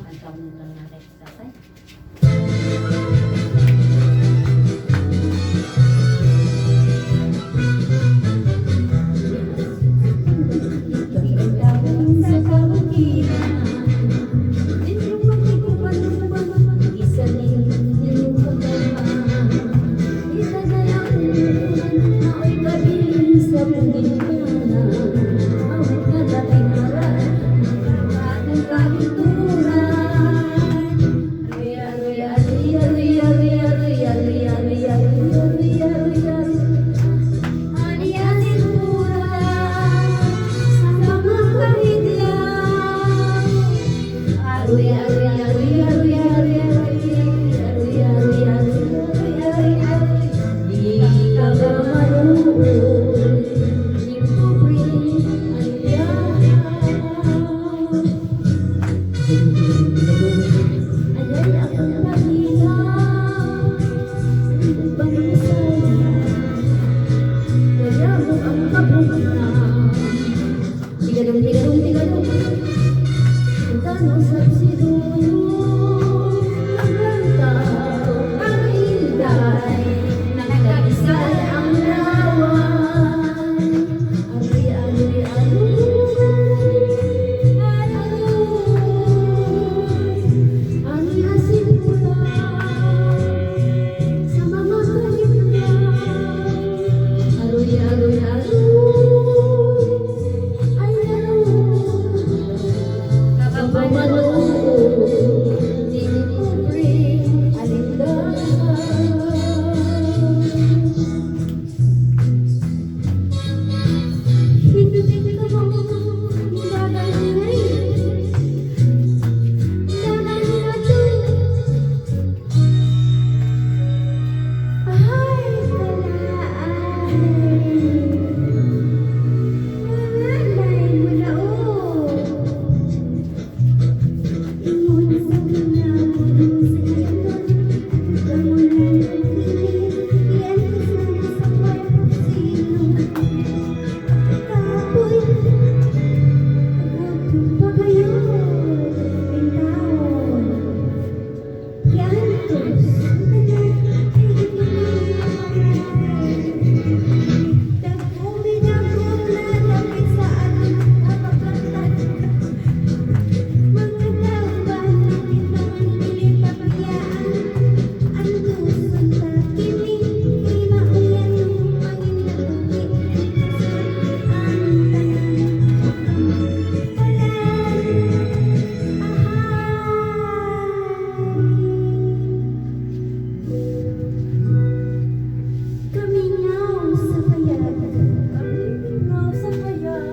Nagkaon lang natin sa tatay. Sa kabukiran, inyong magkikupan-upan, isa ninyong pagkaman. Isa na lang na ako'y kabilin sa bugintana. Awit na dating maraan, atong kabinturan. Aroy, aroy, aroy, aroy, aroy, aroy, aroy, aroy, aroy, aroy, aroy, aroy. Ani sa mga kahidlaw. Aroy, aroy, aroy, aroy, aroy, aroy, aroy, aroy, aroy, aroy, aroy. Di ka ba maluoy, ning pobre alyaw? Ayay akong paghilaw, Bangusaya. Kaya ang kabugnaw. Tigadong, tigadong, tigadong. Tano sa sidulong. Nagantaw ang hilday. Nagkaisal ang lawan. Aroy, aroy, aroy. Aroy. Aroy asin pula. Sa mga kahimla. Aroy, aroy, aroy. Ay, aroy. Kapamanuo, tinipuri, alindang. Hindutin ka mo, dadalhin, dadalhin ato. Ay, talaan. Nanay mo na, oh. Ingon sa ginapon sa kayunan, kamulan ng kilig, iantos na sa kwarto Kapoy, pa kayo, pintaon. Kiantos, Dagko na dapit sa ating napagkantan. Mga tauban, natintangan pilipagyaan. Ang duson sa kini, kay mauyan panginabuhi. Ang tanan, palan, ahay. Kamingaw sa payag, Kamingaw sa payag.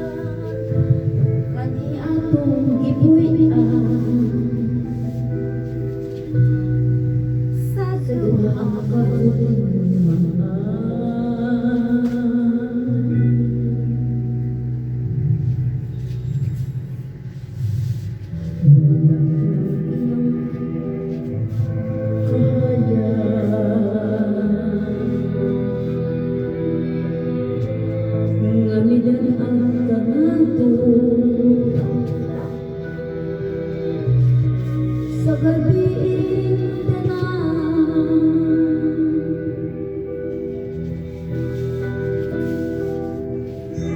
Kani atong gibuy-an. Sa Sa duha duha ka ka Wala ng iyong kahayag nga midan-an kanato sa gabiing tanan.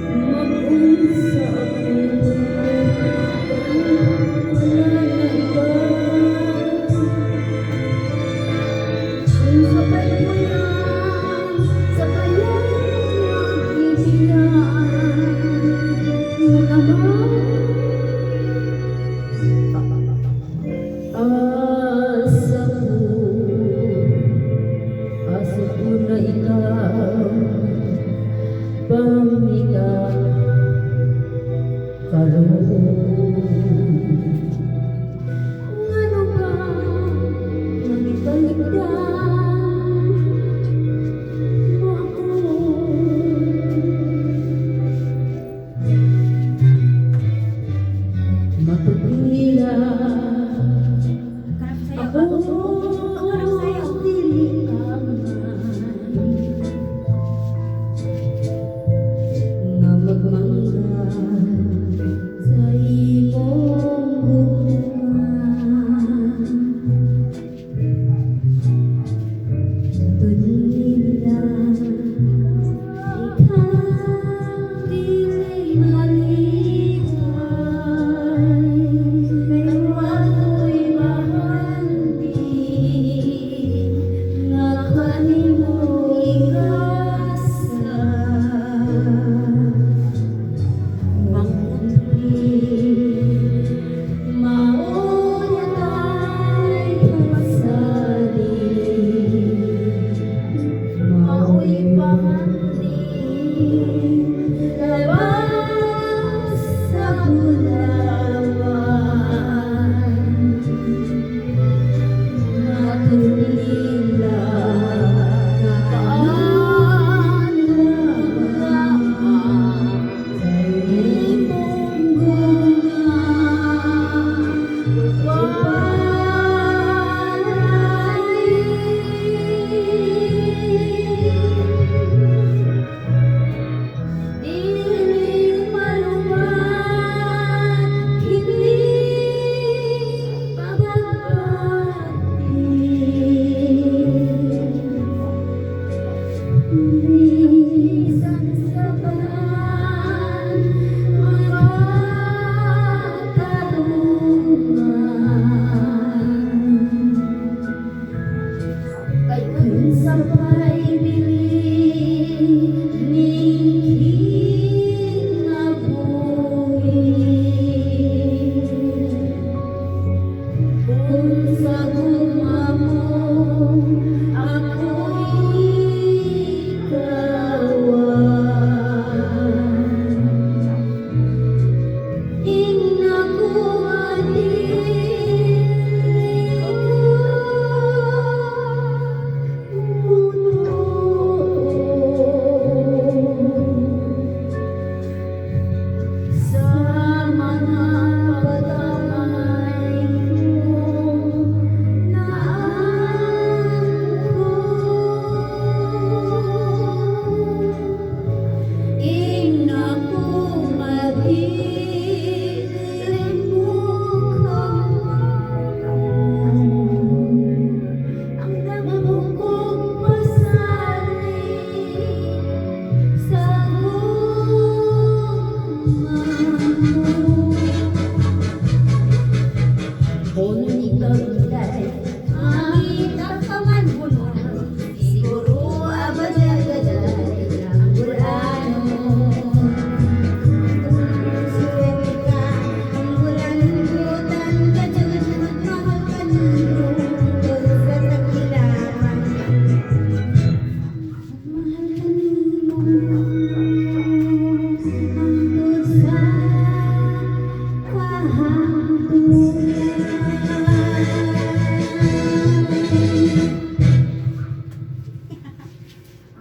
Mag-unsa ako, wala na ikaw. Kung sabay mo yan, sa payag magbibilang, mo naman. Asa ko, asa ko na ikaw, pangita karon. Ngano ba nagipaligdan mo ako? Mapagpila ako, Dili angay nga magmangga sa imong gugma.